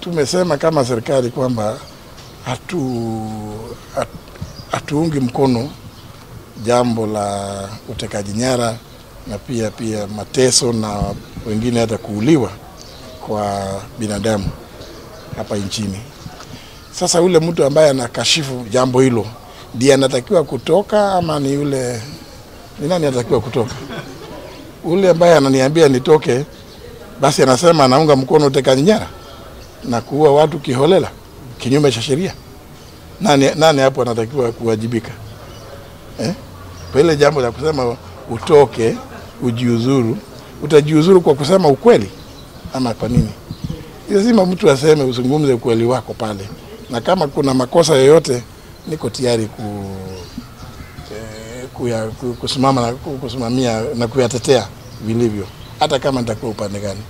Tumesema kama serikali kwamba hatuungi mkono jambo la utekaji nyara na pia mateso na wengine hata kuuliwa kwa binadamu hapa nchini. Sasa ule mtu ambaye anakashifu jambo hilo ndiye anatakiwa kutoka ama ni yule, ni nani anatakiwa kutoka? Ule ambaye ananiambia nitoke, basi anasema anaunga mkono utekaji nyara na kuua watu kiholela kinyume cha sheria. Nani hapo anatakiwa kuwajibika? Kwa ile jambo la kusema utoke ujiuzuru, utajiuzuru kwa kusema ukweli ama kwa nini? Lazima mtu aseme, uzungumze ukweli wako pale, na kama kuna makosa yoyote niko tayari kusimama na kusimamia na kuyatetea vilivyo, hata kama nitakuwa upande gani.